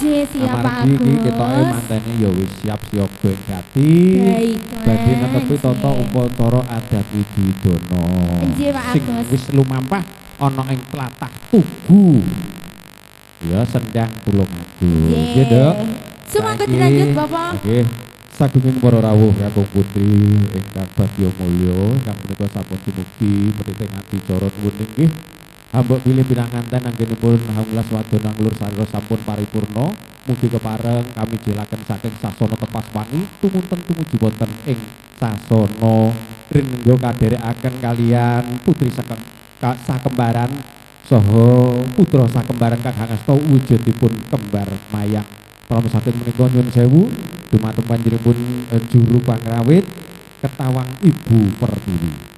Nggih, siap Pak Amargi iki ketoke Agus. mantene ya wis siap siaga ing gati. Baiklah. Badhe netepi tata nggih. upacara adat Widana. Nggih, Pak Sing Agus. wis lumampah ana ing tlatah Tugu. Ya Sendang Tulungagung. Nggih, Nduk. Sumangga Saiki, dilanjut Bapak. Nggih. Sagunging para rawuh kakung putri ingkang bagya mulya ingkang punika sampun dumugi mriting adicara nuwun inggih. Hambok bilih pinanganten anggenipun hanglas wadon anglur sarira sampun paripurna. Mugi kepareng kami jelaken saking sasana tepas wangi tumunten tumuju wonten ing sasana rinengga kadherekaken kalian putri sakembaran saha putra sakembaran kang hangasta wujudipun kembar mayang. Pramila saking menika nyuwun sewu dumateng panjenenganipun juru pangrawit ketawang Ibu Pertiwi.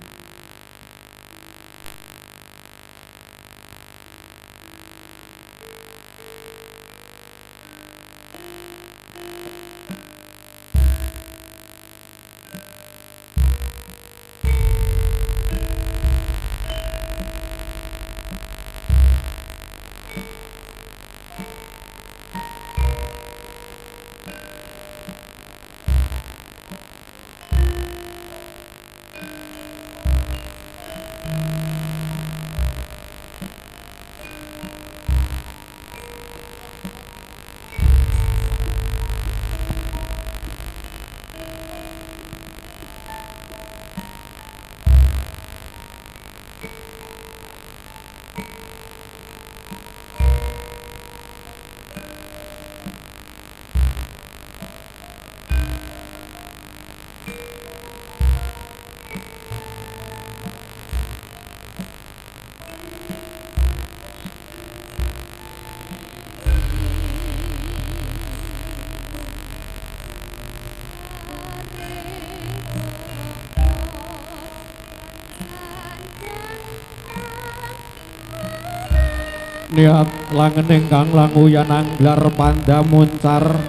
Niat langening kang languyan anglar pandamuncar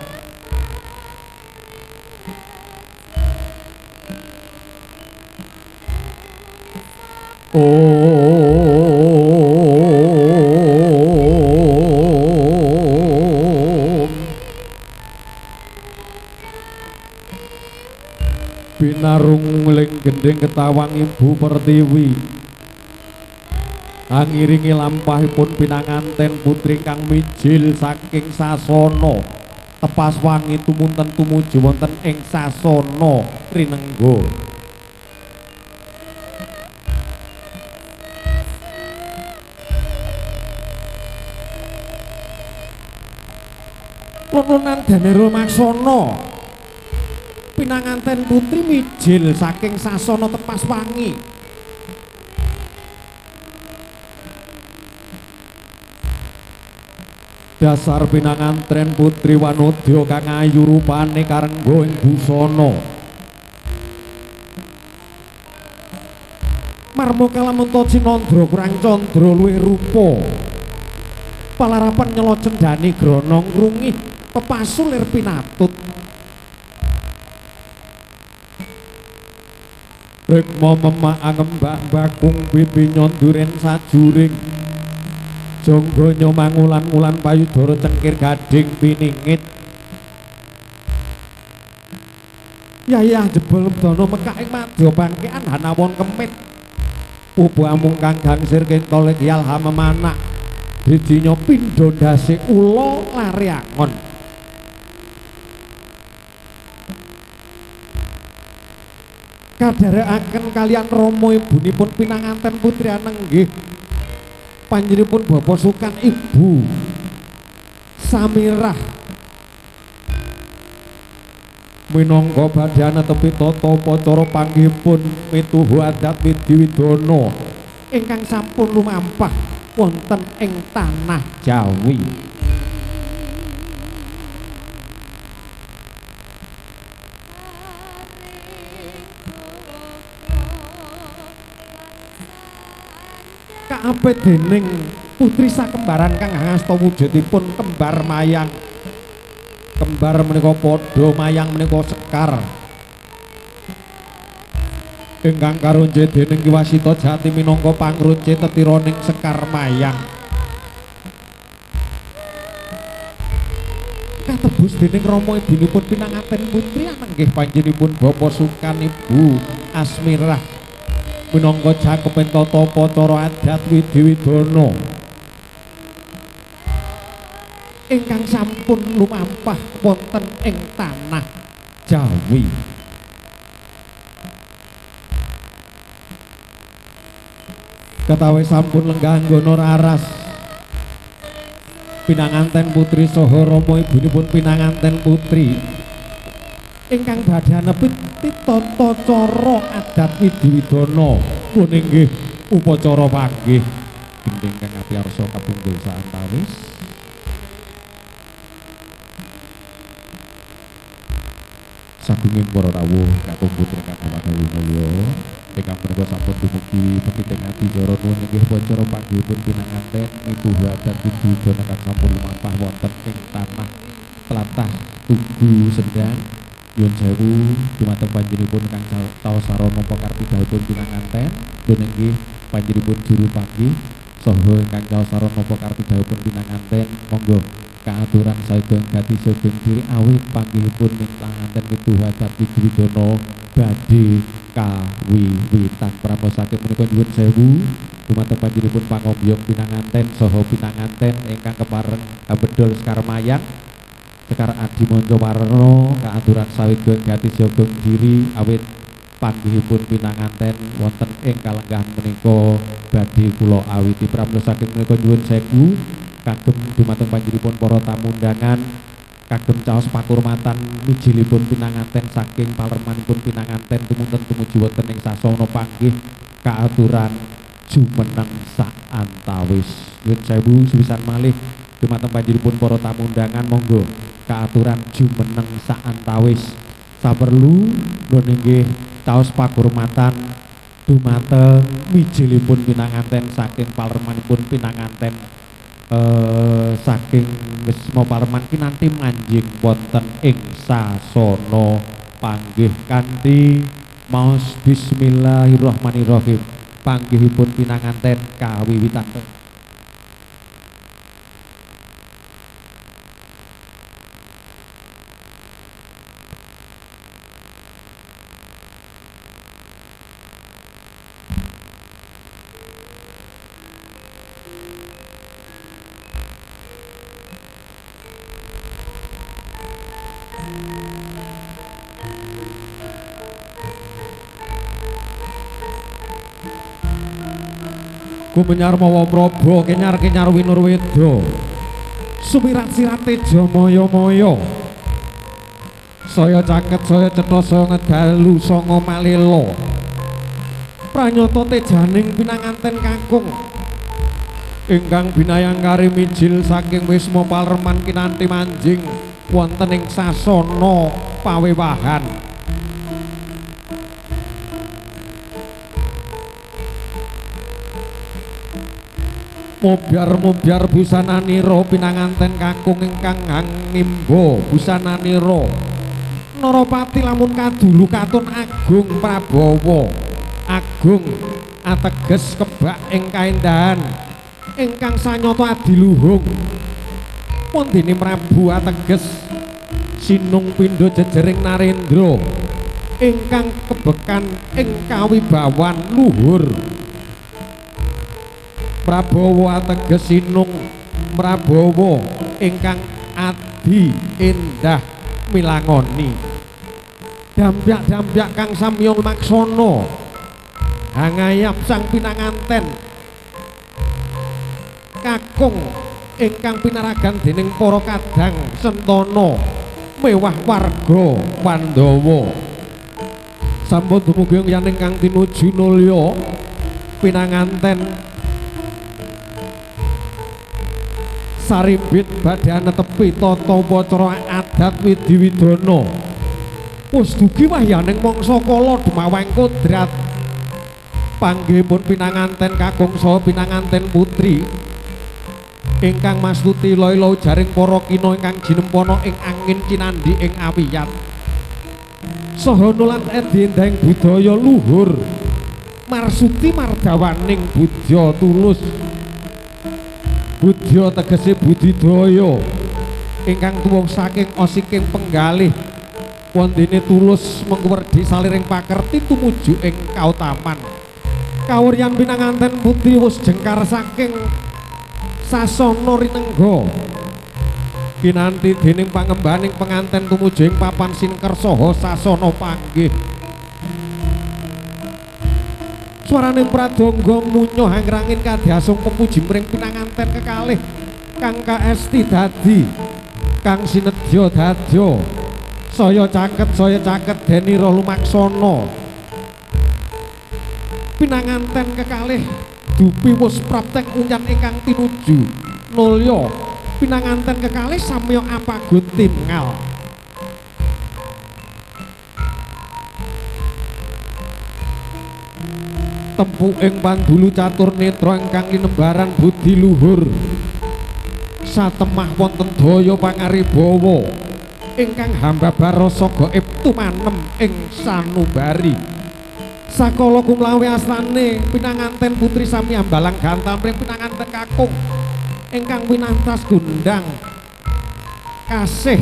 Om binarung ling gendhing ketawang Ibu Pertiwi angiringi lampahipun pinanganten putri kang mijil saking sasana tepas wangi tumunten tumuju wonten ing sasana rinengga. Lon-lonan dene rumaksana pinanganten putri mijil saking sasana tepas wangi. Dasar pinangantren putri wanodya kang ayu rupane karengga ing busana. Marma kalamunta cinandra kurang candra luwih rupa. Palarapan nyela cendhani grana ngrungih pepasul lir pinatut. Rikma memak angembak bakung bibi nyonduren sajuring. Jonggonyo mangulan-ulan payudara cengkir gading piningit. Yayah jebol dana mekak ing madya bangkean hanawon kemit. Pupu amung kang gangsir kentol kyal hamemanak. Drijinyo pindha ndase ula lare angon. Kadherekaken kalian rama ibunipun pinanganten putri anenggih. Panjenenganipun Bapak Sukan Ibu Samirah minangka badhe netepi tata upacara panggihipun mituhu adat Widi Widana ingkang sampun lumampah wonten ing tanah Jawi. Kaapit dening putri sakembaran kang hangasta wujudipun kembar mayang. Kembar menika padha mayang menika sekar. Ingkang karunje dening Ki Wasita Jati minangka pangrunce tetiraning sekar mayang. Tinebus dening rama ibunipun pinanganten putri anenggih panjenenganipun Bapak Sukan Ibu Asmirah minangka cakeping tata upacara adat Widiwidana ingkang sampun lumampah wonten ing tanah Jawi. Ketawis sampun lenggah anggana raras pinanganten putri saha rama ibunipun pinanganten putri ingkang badhe nepiti tata cara adat Widiwidana pun inggih upacara panggih gendhing kang atyarsa kapunggul saantawis. Sagunging para rawuh kakung putri kang paduka mulya ingkang punika sampun dumugi petiting adicara nuwun inggih upacara panggihipun pinanganten mituhu adat Widiwidana kang sampun lumampah wonten ing tanah tlatah Tugu Sendang. Nyuwun sewu dumateng panjenenganipun kang caos sarana pakarpidhahipun pinanganten nuwun inggih panjenenganipun juru panggih saha ingkang caos sarana pakarpidhahipun pinanganten monggo kaaturan sagung gati sugeng diri awit panggihipun pinanganten mituhu adat Widiwidana badhe kawiwitan. Pramila saking menika nyuwun sewu dumateng panjenenganipun pangombyong pinanganten saha pinanganten ingkang kepareng ambedol sekar mayang sekar adi manca warna kaaturan sawegeng gati sugeng diri awit panggihipun pinanganten wonten ing kalenggahan menika badhe kula awiti. Pramila saking menika nyuwun sewu kagem dumateng panjenenganipun para tamu undangan kagem caos pakurmatan mijilipun pinanganten saking palermanipun pinanganten tumunten tumuju wonten ing sasana panggih kaaturan jumeneng saantawis. Nyuwun sewu sepisan malih dumateng panjenenganipun para tamu undangan monggo kaaturan jumeneng saantawis. Saperlu nuwun inggih caos pakurmatan dumateng mijilipun pinanganten saking palermanipun pinanganten saking Wisma Parman kinanti manjing wonten ing sasana panggih kanthi maos bismillahirrahmanirrahim panggihipun pinanganten kawiwitan. Gumenyar mawa mraba kenyar-kenyar winurweda sumirat-sirat teja maya-maya saya caket saya cetha saya ngedalu sanga malela pranyata tejaning pinanganten kakung ingkang binayangkari mijil saking Wisma Palerman kinanti manjing wonten ing sasana pawewahan. Mobyar-mobyar busananira pinanganten kakung ingkang ngimba busananira Narapati lamun kadulu katon agung prabawa agung ateges kebak ing kaendahan ingkang sanyata adiluhung wondene Prabu ateges sinung pindha jejering narendra ingkang kebekan ing kawibawan luhur. Prabawa ateges sinung Prabawa ingkang adi endah milangoni dampyak-dampyak kang samya maksana hangayap sang pinanganten kakung ingkang pinaragan dening para kadang sentana mewah warga Pandhawa. Sampun dumugi yen ingkang tinuju nulya pinanganten sarimbit badhe netepi tata upacara adat Widiwidana. Wis dugi wahyaning mangsa kala dumaweng kodrat panggihipun pinanganten kakung saha pinanganten putri ingkang mastuti ila-ila ujaring para kina ingkang jinempana ing angin cinandhi ing awiyat saha nulat edhi endahing budaya luhur marsuti mardawaning budya tulus. Budya tegese budidaya ingkang tuwuh saking osiking penggalih wondene tulus mengwerdi saliring pakerti tumuju ing kautaman. Kawuryan pinanganten putri wus jengkar saking sasana rinengga kinanti dening pangembaning penganten tumuju ing papan sinker saha sasana panggih. Swaraning pradangga munyoh angrangin kadhasung pepuji mring pinanganten kekalih kang kaesti dadi kang sinedya dadya saya caket denira lumaksana. Pinanganten kekalih dupi wus prapteng unyan ingkang tinuju nulya. Pinanganten kekalih samya apagut tingal. Tempu ing pandulu catur netra ingkang linembaran budi luhur satemah wonten daya pangaribawa ingkang hambabar rasa gaib tumanem ing sanubari. Sakala kumlawe asrane pinanganten putri sami ambalang gantal mring pinanganten kakung ingkang winantas gundang kasih.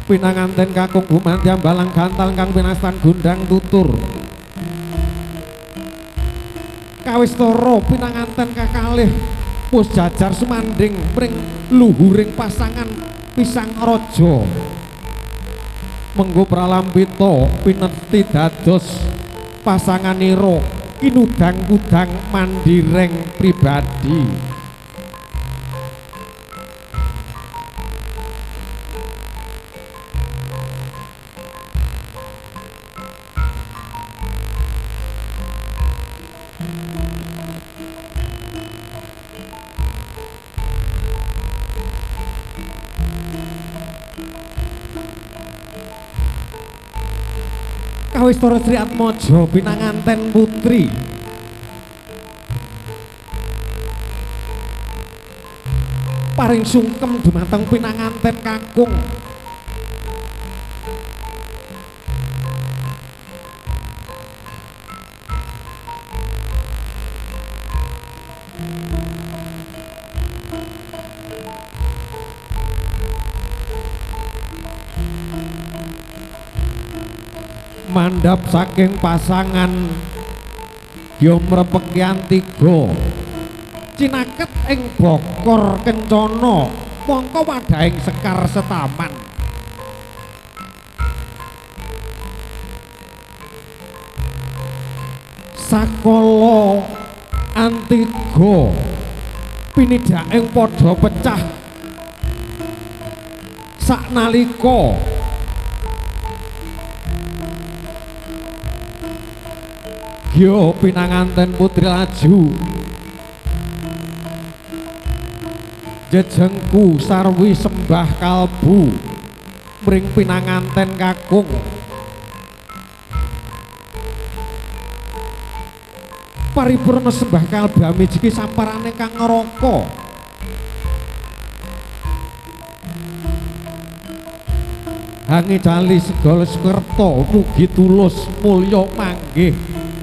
Pinanganten kakung gumanti ambalang gantal kang winastan gundang tutur. Kawistara pinanganten kakalih wus jajar sumandhing mring luhuring pasangan pisang raja. Menggo pralampita pineti dados pasanganira kinudang-kudang mandireng pribadi. Kawistara Sri Atmaja pinanganten putri paring sungkem dumateng pinanganten kakung. Mandhap saking pasangan Gyomrepekyan tiga cinaket ing bokor kencana mongko wadhahing sekar setaman. Sakala antiga pinidhaking padha pecah saknalika Gyo pinanganten putri laju jejengku sarwi sembah kalbu mring pinanganten kakung. Paripurna sembah kalbu amijiki samparane kang ngraka. Hangi cali segala sekerta mugi tulus mulya manggih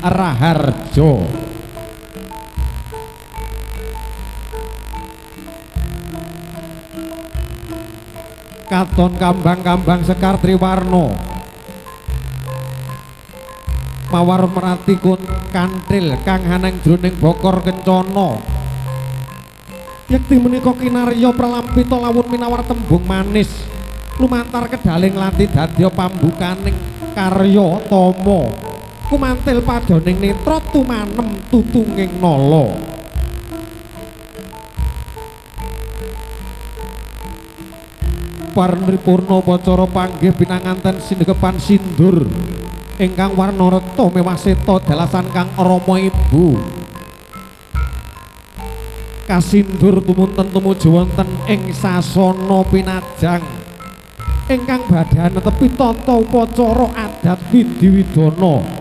raharja. Katon kambang-kambang sekar triwarna mawar merati kun kanthil kang haneng jroning bokor kencana. Yekti menika kinarya pralampita lawun minawar tembung manis lumantar kedaling lati dadya pambukaning karya tama kumantil padoning netra tumanem tutunging nala. Paripurna upacara panggih pinanganten sindekepan sindur ingkang warna reta mewah seta dalasan kang rama ibu. Kasindur tumunten tumuju wonten ing sasana pinajang ingkang badhe netepi tata upacara adat widhi widana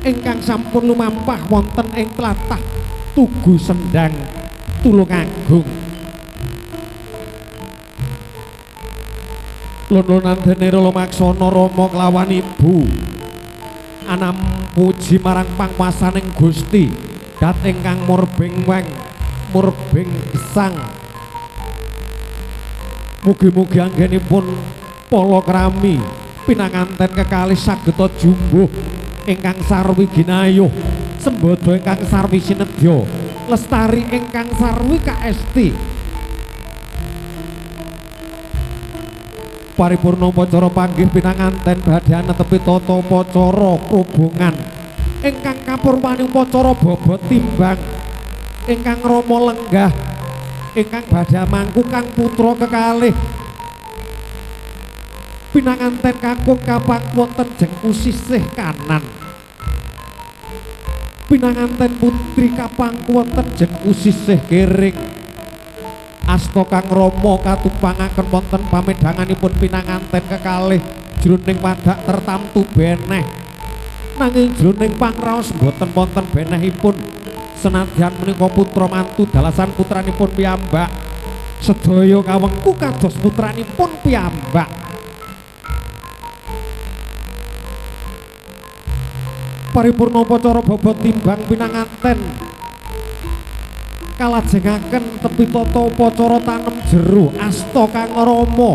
ingkang sampun lumampah wonten ing tlatah Tugu Sendang Tulungagung. Lon-lonan dene lumaksana rama kelawan ibu anam puji marang pangwasaning Gusti dat ingkang murbeng weng murbeng gesang Mugi-mugi anggenipun palakrami pinanganten kekalih sageta jumbuh ingkang sarwi ginayuh, sembada ingkang sarwi sinedya, lestari ingkang sarwi kaesti. Paripurna upacara panggih pinanganten badhe anetepi tata upacara krubungan ingkang kapurwani upacara bobot timbang ingkang rama lenggah ingkang badhe mangku kang putra kekalih. Pinanganten kakung kapang wonten jengku sisih kanan, pinanganten putri kapangku wonten jengku sisih kiring. Asta kang rama katumpangaken wonten pamedhanganipun pinanganten kekalih jroning wadak tertamtu beneh, nanging jroning pangraos boten wonten benehipun. Senadyan menika putra mantu dalasan putranipun piyambak, sedaya kawengku kados putranipun piyambak. Paripurna upacara bobot timbang pinanganten kalajengaken tepi tata upacara tanem jero asta kang rama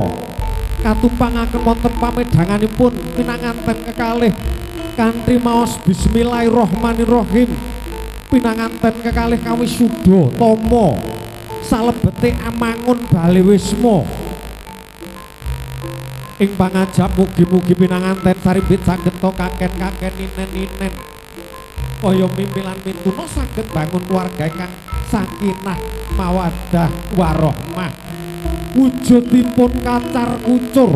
katumpangaken wonten pamedhanganipun pinanganten kekalih kanthi maos bismillahirrahmanirrahim. Pinanganten kekalih kawisuda tama salebete amangun bale wisma. Ing pangajap mugi-mugi pinanganten sarimbit saged kaken-kaken ninen-ninen kaya mimpilan mituna saged bangun keluarga ingkang sakinah mawaddah warahmah. Wujudipun kacar kucur,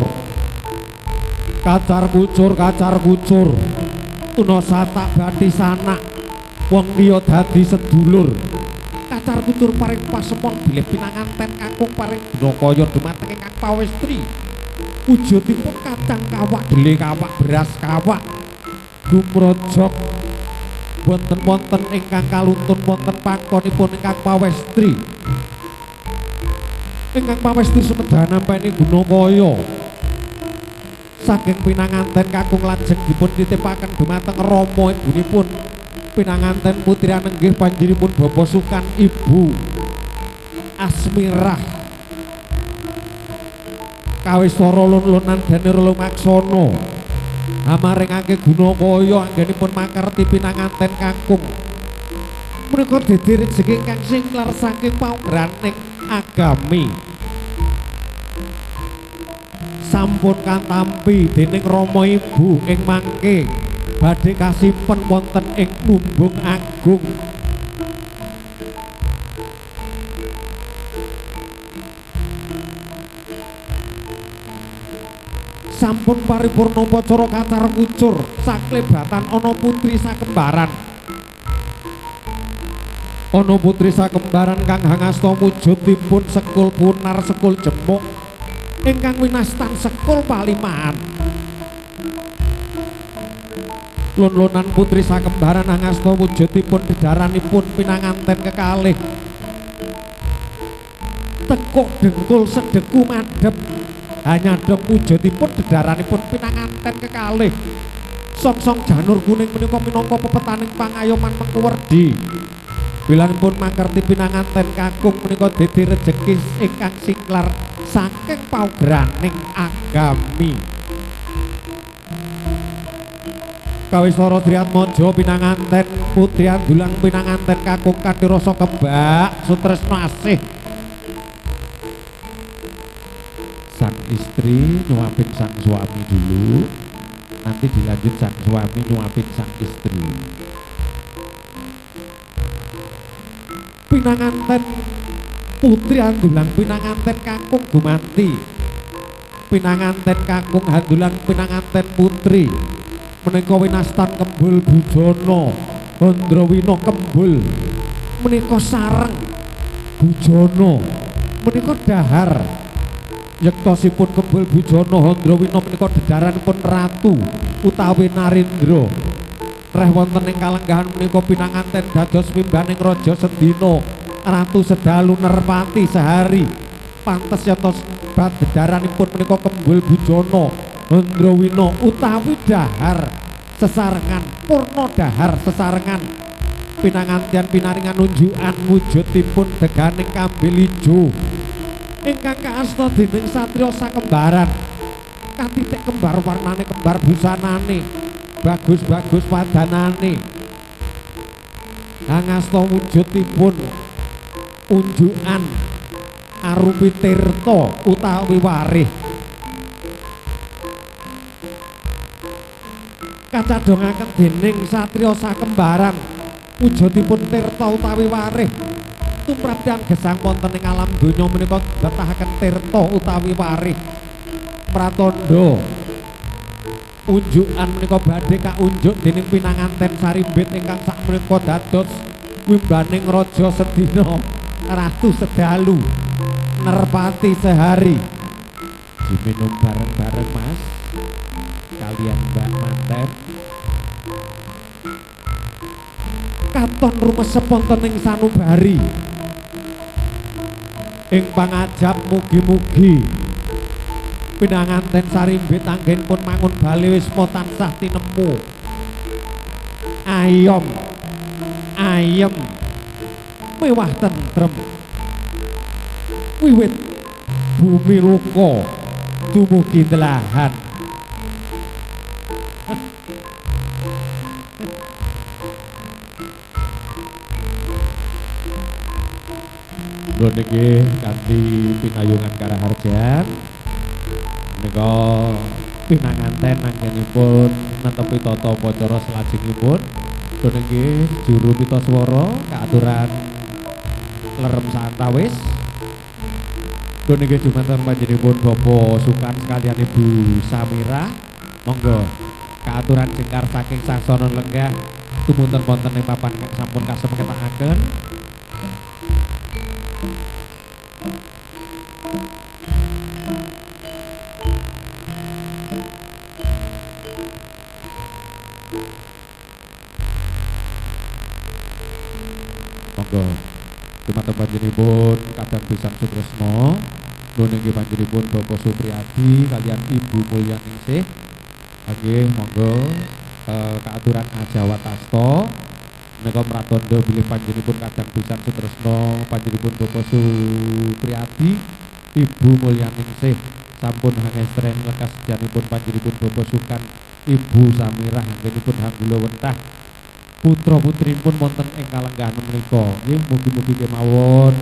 kacar kucur, kacar kucur, tunasa tak bathi sanak wong liya dadi sedulur. Kacar kucur paring pasemon bilih pinanganten kakung paring gunakaya dumateng ingkang pawestri. Wujudipun kacang kawak, dele kawak, beras kawak, gumrojok boten wonten ingkang kaluntun wonten pangkonipun ingkang pawestri. Ingkang pawestri sumedha nampeni gunakaya. Saking pinanganten kakung lajeng dipun titipaken dumateng rama ibunipun pinanganten putri anenggih panjenenganipun Bapak Sukan Ibu Asmirah. Kawistara lun-lunan dene Lumaksana amaringake gunakaya anggenipun makarti pinanganten kakung. Menika dadi rejeki ingkang singlar saking paugraning agami. Sampun katampi dening rama ibu ing mangke badhe kasimpen wonten ing lumbung agung. Sampun paripurna upacara kacar kucur saklebatan ana putri sakembaran. Ana putri sakembaran kang hangasta wujudipun sekul punar sekul jemuk ingkang winastan sekul palimahan. Lun-lunan putri sakembaran hangasta wujudipun dedaranipun pinanganten kekalih. Tekuk dengkul sedeku madhep hanyadhep wujudipun dedaranipun pinanganten kekalih. Songsong janur kuning menika minangka pepetaning pangayoman mengkuwerdi. Wilanipun makarti pinanganten kakung menika dadi rejeki ingkang singlar saking paugraning agami. Kawistara Triatmaja pinanganten putri andulang pinanganten kakung kanthi rasa kebak sutresna asih. Sang istri nyuapin sang suami dulu, nanti dilanjut sang suami nyuapin sang istri. Pinanganten putri andulang pinanganten kakung gumanti, pinanganten kakung handulang pinanganten putri menika winastan kembul bujana Handrawina kembul menika sareng bujana menika dahar. Yektosipun kembul bujana Handrawina menika dedaranipun ratu utawi Narendra. Reh wonten ing kalenggahan menika pinanganten dados mimbaning raja sedina ratu sedalu nerpati sehari. Pantes yentos dedaranipun menika kembul bujana Handrawina utawi dahar sesarengan purna dahar sesarengan. Pinangantian pinaringan unjukan wujudipun deganing kambil ijo. Ingkang kaasta dening satriya sakembaran. Katitik kembar warnane kembar busanane. Bagus-bagus padanane. Hangasta wujudipun unjukan arupi tirta utawi warih. Kacadhongaken dening satriya sakembaran wujudipun tirta utawi warih. Tumrap tiyang gesang wonten ing alam donya menika betahaken tirta utawi warih. Pratandha unjukan menika badhe kaunjuk dening pinanganten sarimbit ingkang sakmenika dados wimbaning raja sedina ratu sedalu nerpati sehari. Diminum bareng-bareng Mas kalian Mbak manten. Katon rumesep wonten ing sanubari. Ing pangajap mugi-mugi pinanganten sarimbit anggenipun mangun bali wisma tansah tinemu. Ayom ayem mewah tentrem. Wiwit bumi loka dumugi telahan. Nuwun niki kanthi pinayungan karaharjan menika pinanganten anggenipun netepi tata upacara salajengipun. Nuwun niki juru pita swara kaaturan lerem santawis. Nuwun niki jumeneng panjenenganipun Bapak Sukan sekalian Ibu Samira. Monggo kaaturan jengkar saking sasana lenggah tumunten wonten ing papan sampun kasemketakaken. Monggo dumateng panjenenganipun kadang pisan sutresna. Nuwun inggih panjenenganipun Bapak Supriyadi kalian Ibu Mulyaningsih. Nggih monggo kaaturan ajawatasta menika pratandha bilih panjenenganipun kadang pisan sutresna panjenenganipun Bapak Supriyadi Ibu Mulyaningsih sampun hangestren lekas sejanipun panjenenganipun Bapak Sukan Ibu Samirah anggenipun hanggula wentah putra putrinipun wonten ing kalenggahan menika. Nggih mugi-mugi kemawon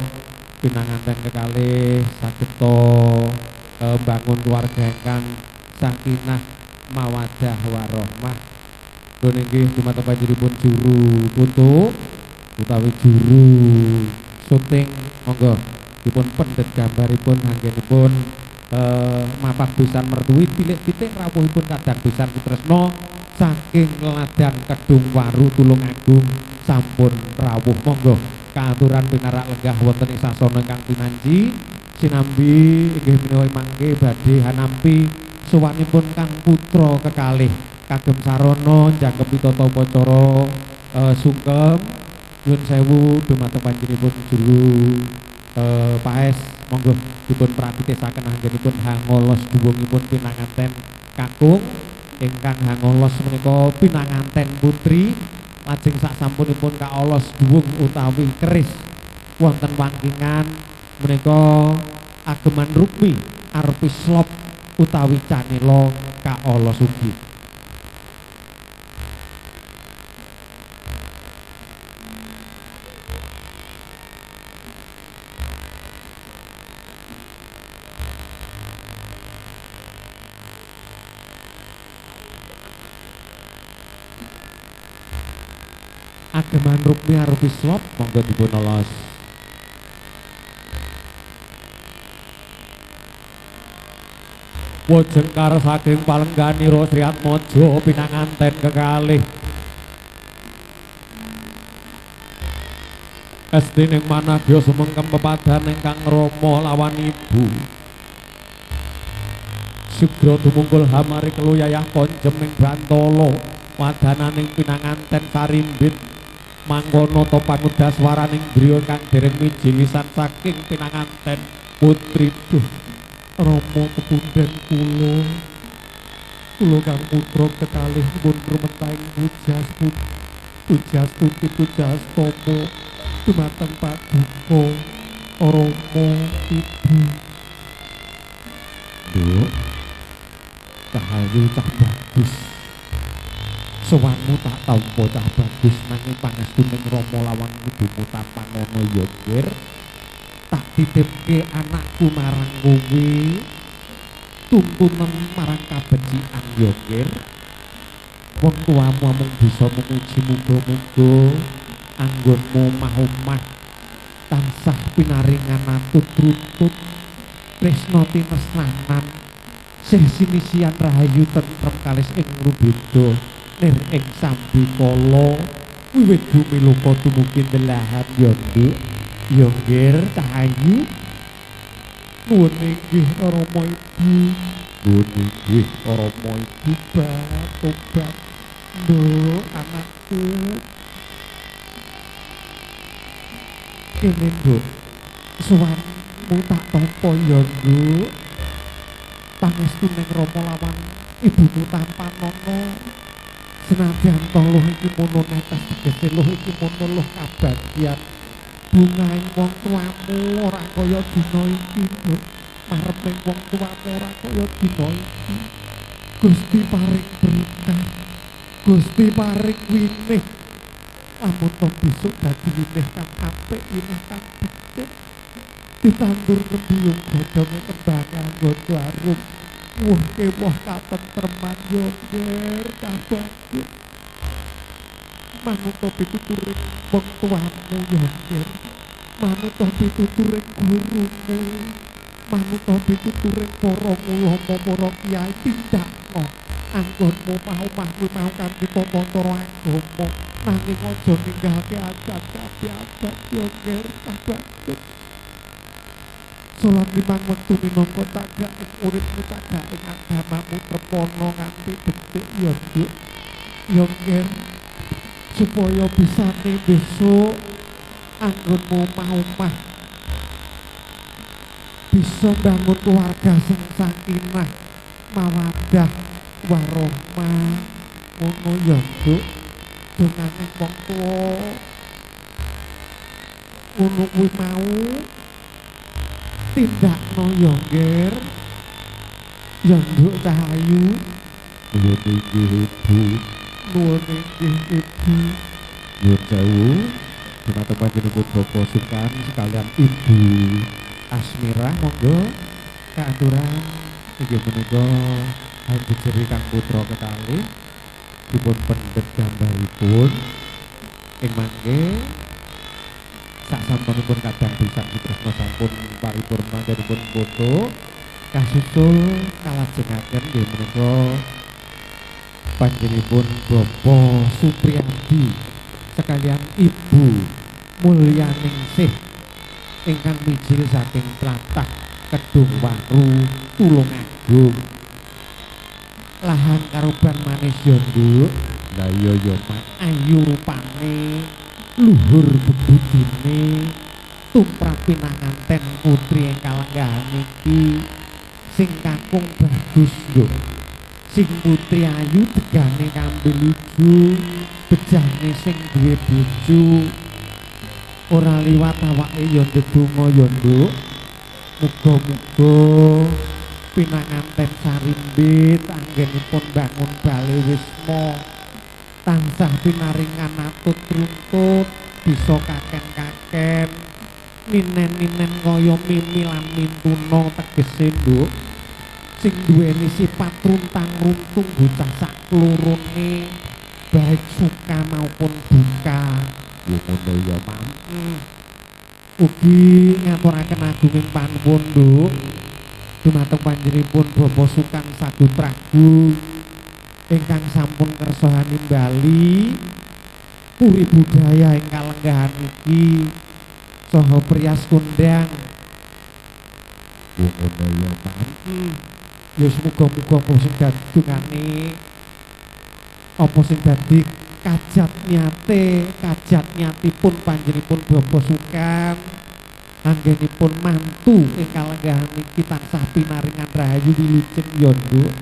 pinanganten kekalih saged mbangun keluarga ingkang sakinah mawaddah warahmah. Nuwun inggih dumateng panjenenganipun juru foto utawi juru syuting monggo dipun pendhet gambaripun anggenipun mapag pisan mertui tilik-titik rawuhipun kadang pisan sutresna saking ladang Kedung Waru Tulungagung sampun rawuh. Monggo kaaturan pinarak lenggah wonten ing sasana ingkang pinanji sinambi inggih menawi mangke badhe hanampi sowanipun kang putra kekalih kagem sarana jangkepi tata upacara sungkem. Nyuwun sewu dumateng panjenenganipun juru paes monggo dipun praktisaken anggenipun hangolos duwungipun pinanganten kakung ingkang hangolos menika pinanganten putri lajeng sasampunipun kaolos duwung utawi keris wonten wangkingan menika ageman rukmi arupi slop utawi canela kaolos ugi. Ageman rukmi arupi slop monggo dipun olos. Wajengkar saking palengganira Sri Atmaja pinanganten kekalih estining manadya sumengkem pepadan ingkang rama lawan ibu. Sigra tumungkul hamari kelu yayah konjem ing bantala wadananing pinanganten sarimbit mangkono ta pangudaswaraning griya kang dereng mijilisan saking pinanganten putri. Duh Rama pepundhen kula, kula kang putra kekalih pun rumetahing pujastuti pujastama dumateng paduka Rama ibu. Nduk. Cahayu cah bagus. Sowanmu tak tampa cah bagus nanging pangestu ning Rama lawang ibumu tampanono ya, Ger. Tak titipke anakku marang kowe. Tuntunan marang kabecikan ya, Ger. Wong tuamu amung bisa memuji muga-muga anggonmu omah-omah tansah pinaringan atut-rutut tresna tinesnanan sih sinisian rahayu tentrem kalis ing rubeda nir ing sambikala wiwit bumi loka tumugi delahan ya Nduk ya Nger Cahayu nuwun inggih Rama Ibu nuwun inggih Rama Ibu tobat Nduk anakku kene Nduk sowanmu tak tampa ya Nduk pangestu ning Rama lawan ibumu tampanono senadyan to luh iki mono netes tegese luh iki mono luh kabagyan bungaing wong tuamu ora kaya dina iki Nduk mareping wong tuamu ora kaya dina iki Gusti paring berkah Gusti paring winih lamun to besok dadi winih kang apik winih kang becik ditandur nembiyung godhonge kembange anggoda arum wuh kewuh katentreman yo Nger kabagyan manut pituturing wong tuamu yo Nger manut pituturing gurumu manut pituturing para ulama para kiai tindakno anggonmu omah-omah kuwi mau kanthi tata cara agama nanging aja ninggalke adat kabiadat yo Nger kabagyan salat limang wektu minangka cagak ing uripmu cagak ing agamamu trepono nganti detik ya Nduk ya Nger supaya bisane besok anggonmu omah-omah bisa bangun keluarga sing sakinah mawaddah warahmah ngono ya Nduk dongane wong tuwa ngono kuwi mau tindakno ya Nger ya Nduk Cahayu nuwun inggih Ibu nuwun inggih Ibu nuwun sewu dumateng panjenengan Bapak Sukan sekalian Ibu Asmirah monggo kaaturan inggih menika hanjejeri kang putra kekalih dipun pendhet gambaripun ing mangke sasampunipun kadang pisan Sutresno sampun paripurna anggenipun foto kasusul kalajengaken nggih menika panjenenganipun Bapak Supriyadi sekalian Ibu Mulyaningsih ingkang mijil saking tlatah Kedung Waru Tulungagung lahan karuban manis ya Nduk lah iya ya Mak ayu rupane luhur bebudine tumrap pinanganten putri ingkang lenggahan iki sing kakung bagus Nduk sing putri ayu degane kambil ijo bejane sing duwe bojo ora liwat awake ya ndedonga ya Nduk muga-muga pinanganten sarimbit anggenipun bangun bale wisma tansah pinaringan atut runtut bisa kaken-kaken ninen-ninen kaya mimi lan mintuna tegese Nduk sing duweni sifat runtang-runtung bocah saklorone baik suka maupun duka yo ngono ya Mam ugi ngaturaken agunging panuwun Nduk dumateng panjenenganipun Bapak Sukan Sagutragu ingkang sampun kersa nimbali puri budaya ing kalenggahan iki saha prias kondang yo ngono ya Mam ya muga-muga apa sing dadungane apa sing dadi kajat niate kajat niatipun panjenenganipun Bapak Sukan anggenipun mantu ing kalenggahan iki tansah pinaringan rahayu wilujeng ya Nduk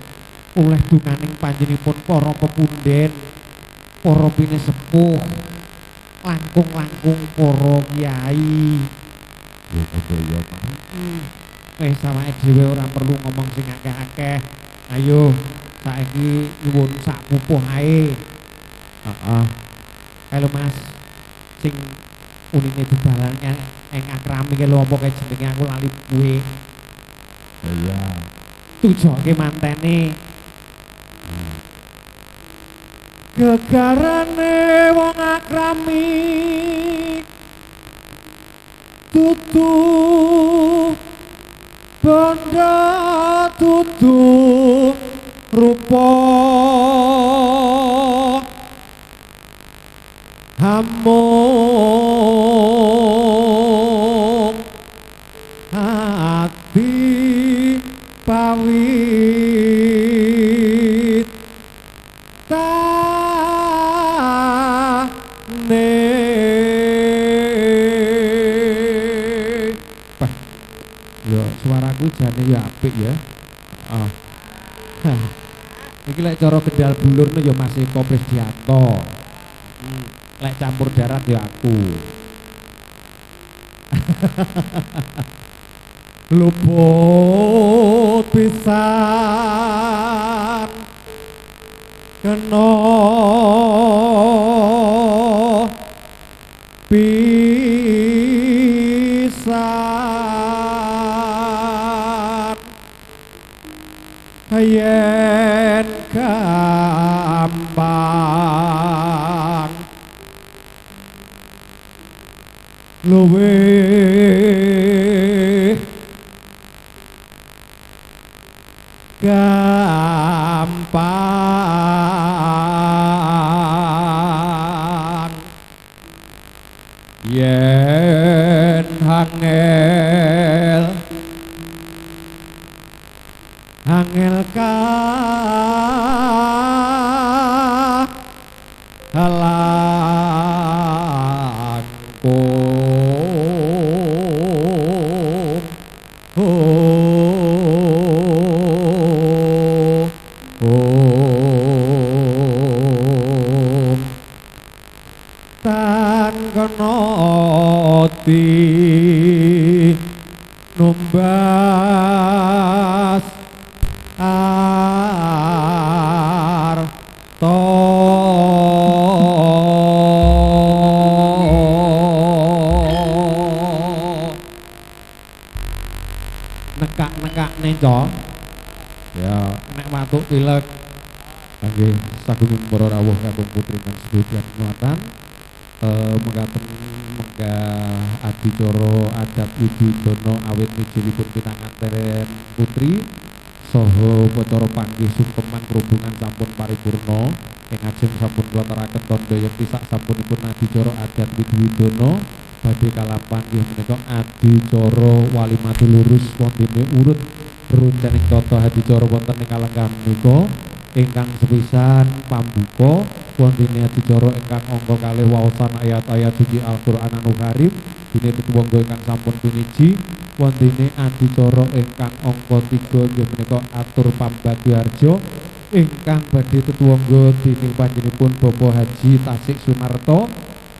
oleh dunganing panjenenganipun para pepunden para pinesepuh langkung-langkung para kiai yo ngono ya Mam Wis awake dhewe ora perlu ngomong sing akeh-akeh. Ayo saiki nyuwun sak pupuh ae. Heeh. Kae lho Mas, sing unine dedalan ing akrami kae lho apa kae jenenge aku lali kuwe. Iya. Tujoke mantene. Gegarane wong akrami dudu bondo dudu rupa hamung ati pawit tane. Wah, ya suaraku jane ya apik ya. Ah. Iki lek cara Kendal Bulur ya Mas Eko Prisdianto. Lek campur darat ya aku. Luput pisan kena pisan yen gampang luwih gampang yen angel angel kalangkung tan kena di numbas arto. Nekak-nekakne to. Ya, nek watuk pilek. Nggih, sagunging para rawuh kakung putri kang sedaya nyuwatan mekaten menggah adicara adat Wididono awit mijilipun pinanganten putri saha upacara panggih sungkeman berhubungan sampun paripurna ing ajeng sampun kula aturaken tandha yekti sak sampunipun adicara adat Wididono badhe kalapan nggih menika adicara walimatul lurus wontene urut runcening tata adicara wonten ing kalenggahan menika ingkang sepisan pambuka wontene adicara ingkang angka kalih waosan ayat-ayat suci Al-Qur'an Al Karim dene tetuwangga ingkang sampun piniji wontene adicara ingkang angka 3 nggih menika atur pambagyaharja ingkang badhe tetuwangga dening panjenenganipun Bapak Haji Tasik Sunarto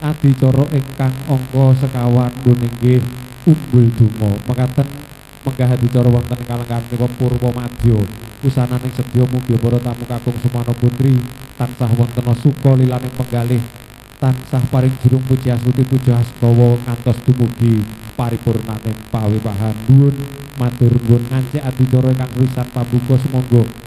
adicara ingkang angka sekawan nggih umbul donga. Mekaten menggah adicara wonten ing kalenggahan menika purwa madya wusananing sedya mugi para tamu kakung sumana putri tansah wonten suka lilaning penggalih tansah paring jurung puji astuti puja astawa ngantos dumugi paripurnaning pawiwahan. Nuwun matur nuwun ngancik adicara ingkang pisan pambuka sumangga